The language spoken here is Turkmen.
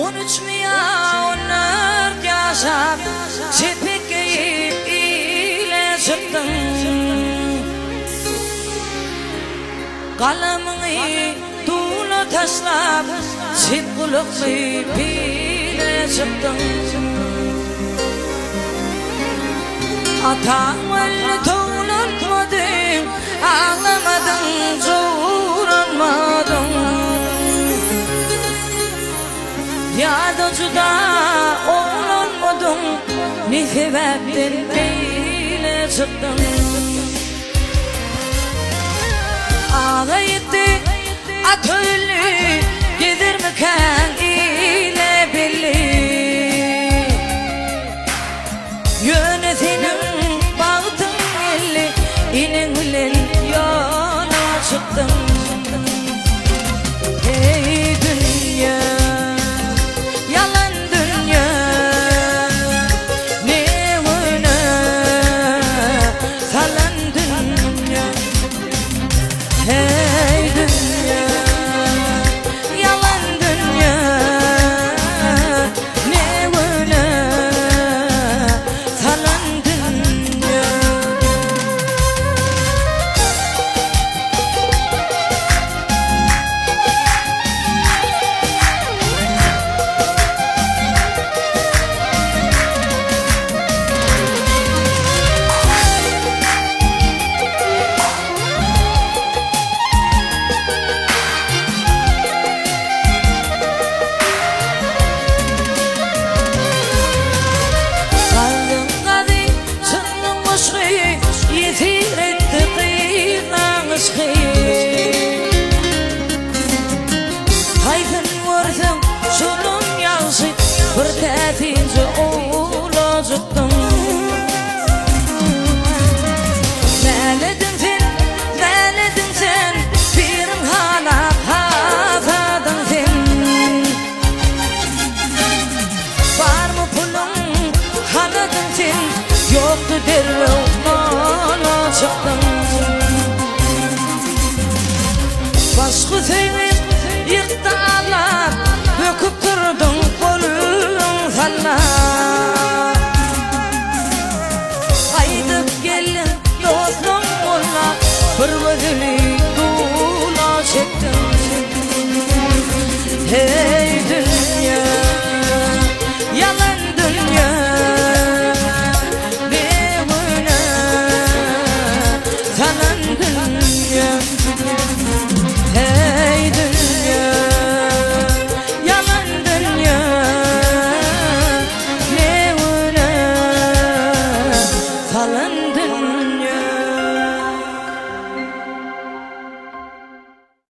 On üçmi ýa on dört ýaşap, çepek geýip ile çykdyň. Galamyňy dula taşlap, çep gulakly pile çykdyň. Ataň öldi towlanmadyň, aglamadyň, jowranmadyň. Ýa-da juda oglanmydyň, ne sebäpden beýle çykdyň? Aga ýetdi, at öldi, gezermikäň ile belli. Ýöne seniň bagtyň geldi, eneň bilen ýola çykdyň. Eý dünýe, ýalan dünýe, ne güne salan dünýe. Eý dünýe, ýalan dünýe, ne güne salan dünýe. Galdyň gazy çynyň yşgy Ýesir etdi gyzlaň yşky Haýsyn görseň şolam ýagşy Bir täsinje owlajykdyň Mälediň sen, mälediň sen, Piriň halap hasadyň sen. Barmy puluň, haladyň sen, Ýokdy derrew mala çykdyň. Başky söýgiň ýykdy allap, Böküp durduň.